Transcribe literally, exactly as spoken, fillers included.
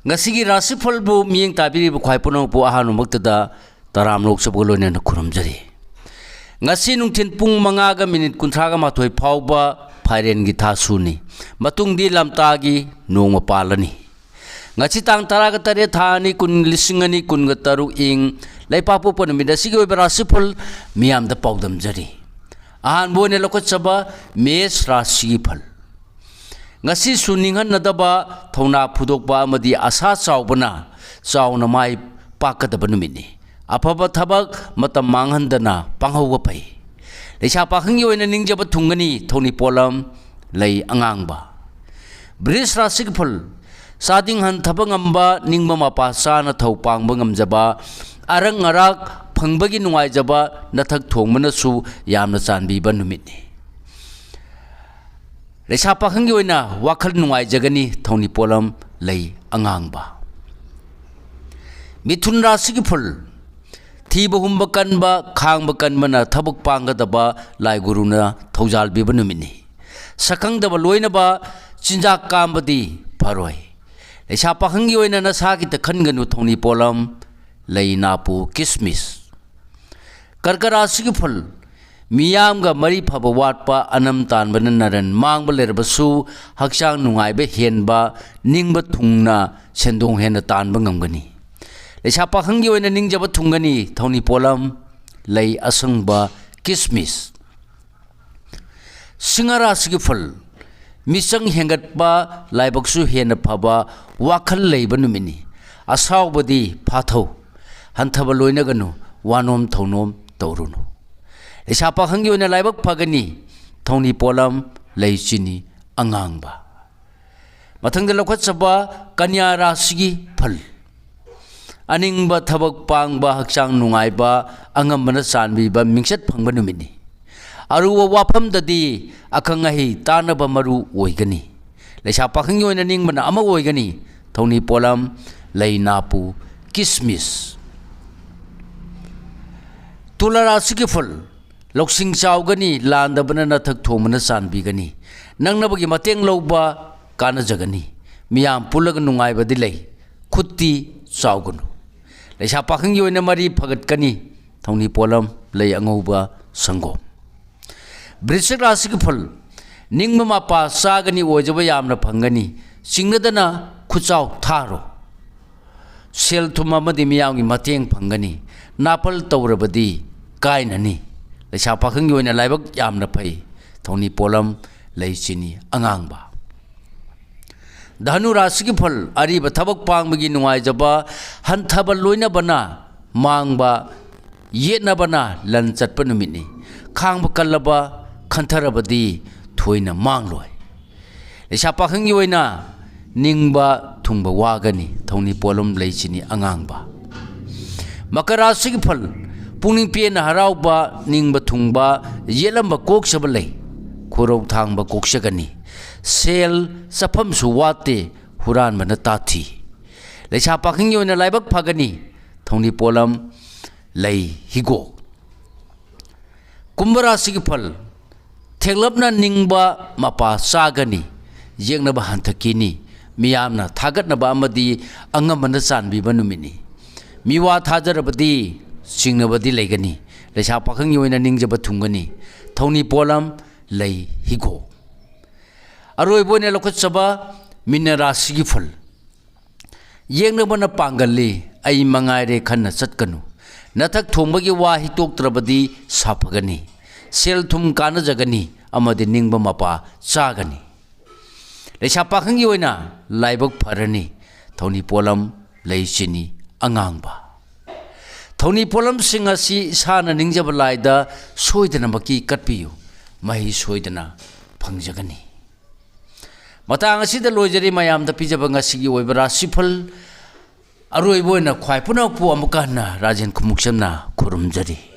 ꯉꯁꯤꯒꯤ ꯔꯥꯁꯤꯐꯜꯕꯨ ꯃꯤꯠꯌꯦꯡ ꯇꯥꯕꯤꯔꯤꯕ ꯈ꯭ꯋꯥꯏ ꯄꯨꯝꯅꯃꯛꯄꯨ ꯑꯍꯥꯟꯕꯃꯛꯇꯗ ꯇꯔꯥꯝꯅ ꯑꯣꯛꯆꯕꯒ ꯂꯣꯏꯅꯅ ꯈꯨꯔꯨꯝꯖꯔꯤ꯫ ꯉꯁꯤ ꯅꯨꯡꯊꯤꯜ ꯄꯨꯡ ꯃꯉꯥꯒ ꯃꯤꯅꯤꯠ ꯀꯨꯟꯊ꯭ꯔꯥꯒ ꯃꯥꯊꯣꯏ ꯐꯥꯎꯕ ꯐꯥꯏꯔꯦꯟꯒꯤ ꯊꯥꯁꯨꯅꯤ꯫ ꯃꯇꯨꯡꯗꯤ ꯂꯝꯇꯥꯒꯤ ꯅꯣꯡꯃ ꯄꯥꯜꯂꯅꯤ꯫ ꯉꯁꯤ ꯇꯥꯡ ꯇꯔꯥꯒ ꯇꯔꯦꯠ, ꯊꯥ ꯑꯅꯤ, ꯀꯨꯟ, ꯂꯤꯁꯤꯡ ꯑꯅꯤ ꯀꯨꯟꯒ ꯇꯔꯨꯛ ꯏꯪ ꯂꯩꯄꯥꯛꯄꯣꯛꯄ ꯅꯨꯃꯤꯠ ꯑꯁꯤꯒꯤ ꯑꯣꯏꯕ ꯔꯥꯁꯤꯐꯜ ꯃꯤꯌꯥꯝꯗ ꯄꯥꯎꯗꯝꯖꯔꯤ꯫ ꯑꯍꯥꯟꯕ ꯑꯣꯏꯅ ꯂꯧꯈꯠꯆꯕ ꯃꯦꯁ ꯔꯥꯁꯤꯒꯤ ꯐꯜ꯫ ꯉꯁꯤꯁꯨ ꯅꯤꯡꯍꯟꯅꯗꯕ, ꯊꯧꯅꯥ ꯐꯨꯗꯣꯛꯄ ꯑꯃꯗꯤ ꯑꯁꯥ ꯆꯥꯎꯕꯅ ꯆꯥꯎꯅ ꯃꯥꯏ ꯄꯥꯛꯀꯗꯕ ꯅꯨꯃꯤꯠꯅꯤ꯫ ꯑꯐꯕ ꯊꯕꯛ ꯃꯇꯝ ꯃꯥꯡꯍꯟꯗꯅ ꯄꯥꯡꯍꯧꯕ ꯐꯩ꯫ ꯂꯩꯁꯥ ꯄꯥꯈꯪꯒꯤ ꯑꯣꯏꯅ ꯅꯤꯡꯖꯕ ꯊꯨꯡꯒꯅꯤ, ꯊꯧꯅꯤ ꯄꯣꯠꯂꯝ ꯂꯩ ꯑꯉꯥꯡꯕ꯫ ꯕ꯭ꯔꯤꯖ ꯔꯥꯁꯤꯒꯤ ꯐꯜ꯫ ꯆꯥꯗꯤꯡ ꯍꯟꯊꯕ ꯉꯝꯕ, ꯅꯤꯡꯕ ꯃꯄꯥ ꯆꯥꯅ ꯊꯧ ꯄꯥꯡꯕ ꯉꯝꯖꯕ, ꯑꯔꯪ ꯑꯔꯥꯛ ꯐꯪꯕꯒꯤ ꯅꯨꯡꯉꯥꯏꯖꯕ, ꯅꯊꯛ ꯊꯣꯡꯕꯅꯁꯨ ꯌꯥꯝꯅ ꯆꯥꯟꯕꯤꯕ ꯅꯨꯃꯤꯠꯅꯤ꯫ ꯂꯩꯁꯥ ꯄꯥꯈꯪꯒꯤ ꯑꯣꯏꯅ ꯋꯥꯈꯜ ꯅꯨꯡꯉꯥꯏꯖꯒꯅꯤ, ꯊꯧꯅꯤ ꯄꯣꯠꯂꯝ ꯂꯩ ꯑꯉꯥꯡꯕ꯫ ꯃꯤꯊꯨꯟ ꯔꯥꯁꯤꯒꯤ ꯐꯜ꯫ ꯊꯤꯕ ꯍꯨꯝꯕ ꯀꯟꯕ, ꯈꯥꯡꯕ ꯀꯟꯕꯅ ꯊꯕꯛ ꯄꯥꯡꯒꯗꯕ, ꯂꯥꯏ ꯒꯨꯔꯨꯅ ꯊꯧꯖꯥꯜꯕꯤꯕ ꯅꯨꯃꯤꯠꯅꯤ꯫ ꯁꯛꯈꯪꯗꯕ ꯂꯣꯏꯅꯕ, ꯆꯤꯟꯖꯥꯛ ꯀꯥꯝꯕꯗꯤ ꯐꯔꯣꯏ꯫ ꯂꯩꯁꯥ ꯄꯥꯈꯪꯒꯤ ꯑꯣꯏꯅ ꯅꯁꯥꯒꯤꯇ ꯈꯟꯒꯅꯨ, ꯊꯧꯅꯤ ꯄꯣꯠꯂꯝ ꯂꯩ ꯅꯥꯄꯨ ꯀꯤꯁꯃꯤꯁ꯫ ꯀꯔꯀ ꯔꯥꯁꯤꯒꯤ ꯐꯜ꯫ ꯃꯤꯌꯥꯝꯒ ꯃꯔꯤ ꯐꯕ ꯋꯥꯠꯄ, ꯑꯅꯝ ꯇꯥꯟꯕꯅ ꯅꯔꯟ ꯃꯥꯡꯕ ꯂꯩꯔꯕꯁꯨ, ꯍꯛꯆꯥꯡ ꯅꯨꯡꯉꯥꯏꯕ ꯍꯦꯟꯕ, ꯅꯤꯡꯕ ꯊꯨꯡꯅ ꯁꯦꯟꯗꯣꯡ ꯍꯦꯟꯅ ꯇꯥꯟꯕ ꯉꯝꯒꯅꯤ꯫ ꯂꯩꯁꯥ ꯄꯥꯈꯪꯒꯤ ꯑꯣꯏꯅ ꯅꯤꯡꯖꯕ ꯊꯨꯡꯒꯅꯤ, ꯊꯧꯅꯤ ꯄꯣꯠꯂꯝ ꯂꯩ ꯑꯁꯪꯕ ꯀꯤꯁꯃꯤꯁ꯫ ꯁꯤꯡꯍ ꯔꯥꯁꯤꯒꯤ ꯐꯜ꯫ ꯃꯤꯆꯪ ꯍꯦꯟꯒꯠꯄ, ꯂꯥꯏꯕꯛꯁꯨ ꯍꯦꯟꯅ ꯐꯕ, ꯋꯥꯈꯜ ꯂꯩꯕ ꯅꯨꯃꯤꯠꯅꯤ꯫ ꯑꯁꯥꯎꯕꯗꯤ ꯐꯥꯊꯧ, ꯍꯟꯊꯕ ꯂꯣꯏꯅꯒꯅꯨ, ꯋꯥꯅꯣꯝ ꯊꯧꯅꯣꯝ ꯇꯧꯔꯨꯅꯨ꯫ ꯂꯩꯁꯥ ꯄꯥꯈꯪꯒꯤ ꯑꯣꯏꯅ ꯂꯥꯏꯕꯛ ꯐꯒꯅꯤ, ꯊꯧꯅꯤ ꯄꯣꯠꯂꯝ ꯂꯩ ꯆꯤꯅꯤ ꯑꯉꯥꯡꯕ꯫ ꯃꯊꯪꯗ ꯂꯧꯈꯠꯆꯕ ꯀꯟꯌꯥ ꯔꯥꯁꯤꯒꯤ ꯐꯜ꯫ ꯑꯅꯤꯡꯕ ꯊꯕꯛ ꯄꯥꯡꯕ, ꯍꯛꯆꯥꯡ ꯅꯨꯡꯉꯥꯏꯕ, ꯑꯉꯝꯕꯅ ꯆꯥꯟꯕꯤꯕ, ꯃꯤꯡꯆꯠ ꯐꯪꯕ ꯅꯨꯃꯤꯠꯅꯤ꯫ ꯑꯔꯨꯕ ꯋꯥꯐꯝꯗꯗꯤ ꯑꯈꯪ ꯑꯍꯩ ꯇꯥꯟꯅꯕ ꯃꯔꯨ ꯑꯣꯏꯒꯅꯤ꯫ ꯂꯩꯁꯥ ꯄꯥꯈꯪꯒꯤ ꯑꯣꯏꯅ ꯅꯤꯡꯕꯅ ꯑꯃ ꯑꯣꯏꯒꯅꯤ, ꯊꯧꯅꯤ ꯄꯣꯠꯂꯝ ꯂꯩ ꯅꯥꯄꯨ ꯀꯤꯁꯃꯤꯁ꯫ ꯇꯨꯂꯥ ꯔꯥꯁꯤꯒꯤ ꯐꯜ꯫ ꯂꯧꯁꯤꯡ ꯆꯥꯎꯒꯅꯤ, ꯂꯥꯟꯗꯕꯅ ꯅꯊꯛ ꯊꯣꯡꯕꯅ ꯆꯥꯟꯕꯤꯒꯅꯤ꯫ ꯅꯛꯅꯕꯒꯤ ꯃꯇꯦꯡ ꯂꯧꯕ ꯀꯥꯟꯅꯖꯒꯅꯤ꯫ ꯃꯤꯌꯥꯝ ꯄꯨꯜꯂꯒ ꯅꯨꯡꯉꯥꯏꯕꯗꯤ ꯂꯩ꯫ ꯈꯨꯠꯇꯤ ꯆꯥꯎꯒꯅꯨ꯫ ꯂꯩꯁꯥ ꯄꯥꯈꯪꯒꯤ ꯑꯣꯏꯅ ꯃꯔꯤ ꯐꯒꯠꯀꯅꯤ꯫ ꯊꯧꯅꯤ ꯄꯣꯠꯂꯝ ꯂꯩ ꯑꯉꯧꯕ ꯁꯪꯒꯣꯝ꯫ ꯕ꯭ꯔꯤꯁꯤꯛ ꯔꯥꯁꯤꯒꯤ ꯐꯜ, ꯅꯤꯡꯕ ꯃꯄꯥ ꯆꯥꯒꯅꯤ, ꯑꯣꯏꯖꯕ ꯌꯥꯝꯅ ꯐꯪꯒꯅꯤ꯫ ꯆꯤꯡꯅꯗꯅ ꯈꯨꯠꯆꯥꯎ ꯊꯥꯔꯣ꯫ ꯁꯦꯜ ꯊꯨꯝ ꯑꯃꯗꯤ ꯃꯤꯌꯥꯝꯒꯤ ꯃꯇꯦꯡ ꯐꯪꯒꯅꯤ꯫ ꯅꯥꯄꯜ ꯇꯧꯔꯕꯗꯤ ꯀꯥꯏꯅꯅꯤ꯫ ꯂꯩꯁꯥ ꯄꯥꯈꯪꯒꯤ ꯑꯣꯏꯅ ꯂꯥꯏꯕꯛ ꯌꯥꯝꯅ ꯐꯩ꯫ ꯊꯧꯅꯤ ꯄꯣꯠꯂꯝ ꯂꯩ ꯆꯤꯅꯤ ꯑꯉꯥꯡꯕ꯫ ꯙꯅꯨ ꯔꯥꯁꯤꯒꯤ ꯐꯜ, ꯑꯔꯤꯕ ꯊꯕꯛ ꯄꯥꯡꯕꯒꯤ ꯅꯨꯡꯉꯥꯏꯖꯕ ꯍꯟꯊꯕ ꯂꯣꯏꯅꯕꯅ ꯃꯥꯡꯕ, ꯌꯦꯠꯅꯕꯅ ꯂꯟ ꯆꯠꯄ ꯅꯨꯃꯤꯠꯅꯤ꯫ ꯈꯥꯡꯕ ꯀꯜꯂꯕ ꯈꯟꯊꯔꯕꯗꯤ ꯊꯣꯏꯅ ꯃꯥꯡꯂꯣꯏ꯫ ꯂꯩꯁꯥ ꯄꯥꯈꯪꯒꯤ ꯑꯣꯏꯅ ꯅꯤꯡꯕ ꯊꯨꯡꯕ ꯋꯥꯒꯅꯤ꯫ ꯊꯧꯅꯤ ꯄꯣꯠꯂꯝ ꯂꯩ ꯆꯤꯅꯤ ꯑꯉꯥꯡꯕ꯫ ꯃꯀꯔ ꯔꯥꯁꯤꯒꯤ ꯐꯜ, ꯄꯨꯛꯅꯤꯡ ꯄꯦꯟꯅ ꯍꯔꯥꯎꯕ, ꯅꯤꯡꯕ ꯊꯨꯡꯕ, ꯌꯦꯠꯂꯝꯕ ꯀꯣꯛꯆꯕ ꯂꯩ꯫ ꯈꯨꯔꯧ ꯊꯥꯡꯕ ꯀꯣꯛꯆꯒꯅꯤ꯫ ꯁꯦꯜ ꯆꯠꯐꯝꯁꯨ ꯋꯥꯠꯇꯦ, ꯍꯨꯔꯥꯟꯕꯅ ꯇꯥꯊꯤ꯫ ꯂꯩꯁꯥ ꯄꯥꯈꯪꯒꯤ ꯑꯣꯏꯅ ꯂꯥꯏꯕꯛ ꯐꯒꯅꯤ꯫ ꯊꯧꯅꯤ ꯄꯣꯠꯂꯝ ꯂꯩ ꯍꯤꯒꯣꯛ꯫ ꯀꯨꯝꯚ ꯔꯥꯁꯤꯒꯤ ꯐꯜ, ꯊꯦꯡꯂꯞꯅ ꯅꯤꯡꯕ ꯃꯄꯥ ꯆꯥꯒꯅꯤ꯫ ꯌꯦꯛꯅꯕ ꯍꯟꯊꯈꯤꯅꯤ꯫ ꯃꯤꯌꯥꯝꯅ ꯊꯥꯒꯠꯅꯕ ꯑꯃꯗꯤ ꯑꯉꯝꯕꯅ ꯆꯥꯟꯕꯤꯕ ꯅꯨꯃꯤꯠꯅꯤ꯫ ꯃꯤꯋꯥ ꯊꯥꯖꯔꯕꯗꯤ ꯆꯤꯡꯅꯕꯗꯤ ꯂꯩꯒꯅꯤ꯫ ꯂꯩꯁꯥ ꯄꯥꯈꯪꯒꯤ ꯑꯣꯏꯅ ꯅꯤꯡꯖꯕ ꯊꯨꯡꯒꯅꯤ꯫ ꯊꯧꯅꯤ ꯄꯣꯠꯂꯝ ꯂꯩ ꯍꯤꯒꯣꯛ꯫ ꯑꯔꯣꯏꯕ ꯑꯣꯏꯅ ꯂꯧꯈꯠꯆꯕ ꯃꯤꯅ ꯔꯥꯁꯤꯒꯤ ꯐꯜ, ꯌꯦꯛꯅꯕꯅ ꯄꯥꯡꯒꯜꯂꯤ, ꯑꯩ ꯃꯉꯥꯏꯔꯦ ꯈꯟꯅ ꯆꯠꯀꯅꯨ꯫ ꯅꯊꯛ ꯊꯣꯡꯕꯒꯤ ꯋꯥ ꯍꯤꯛꯇꯣꯛꯇ꯭ꯔꯕꯗꯤ ꯁꯥꯐꯒꯅꯤ꯫ ꯁꯦꯜ ꯊꯨꯝ ꯀꯥꯟꯅꯖꯒꯅꯤ ꯑꯃꯗꯤ ꯅꯤꯡꯕ ꯃꯄꯥ ꯆꯥꯒꯅꯤ꯫ ꯂꯩꯁꯥ ꯄꯥꯈꯪꯒꯤ ꯑꯣꯏꯅ ꯂꯥꯏꯕꯛ ꯐꯔꯅꯤ꯫ ꯊꯧꯅꯤ ꯄꯣꯠꯂꯝ ꯂꯩ ꯆꯤꯅꯤ ꯑꯉꯥꯡꯕ꯫ ꯊꯧꯅꯤ ꯄꯣꯠꯂꯝꯁꯤꯡ ꯑꯁꯤ ꯏꯁꯥꯅ ꯅꯤꯡꯖꯕ ꯂꯥꯏꯗ ꯁꯣꯏꯗꯅꯃꯛꯀꯤ ꯀꯠꯄꯤꯌꯨ꯫ ꯃꯍꯩ ꯁꯣꯏꯗꯅ ꯐꯪꯖꯒꯅꯤ꯫ ꯃꯇꯥꯡ ꯑꯁꯤꯗ ꯂꯣꯏꯖꯔꯤ꯫ ꯃꯌꯥꯝꯗ ꯄꯤꯖꯕ ꯉꯁꯤꯒꯤ ꯑꯣꯏꯕ ꯔꯥꯁꯤꯐꯜ ꯑꯔꯣꯏꯕ ꯑꯣꯏꯅ ꯈ꯭ꯋꯥꯏ ꯄꯨꯝꯅꯃꯛꯄꯨ ꯑꯃꯨꯛꯀ ꯍꯟꯅ ꯔꯥꯖꯦꯟ ꯈꯨꯃꯨꯛꯆꯝꯅ ꯈꯨꯔꯨꯝꯖꯔꯤ꯫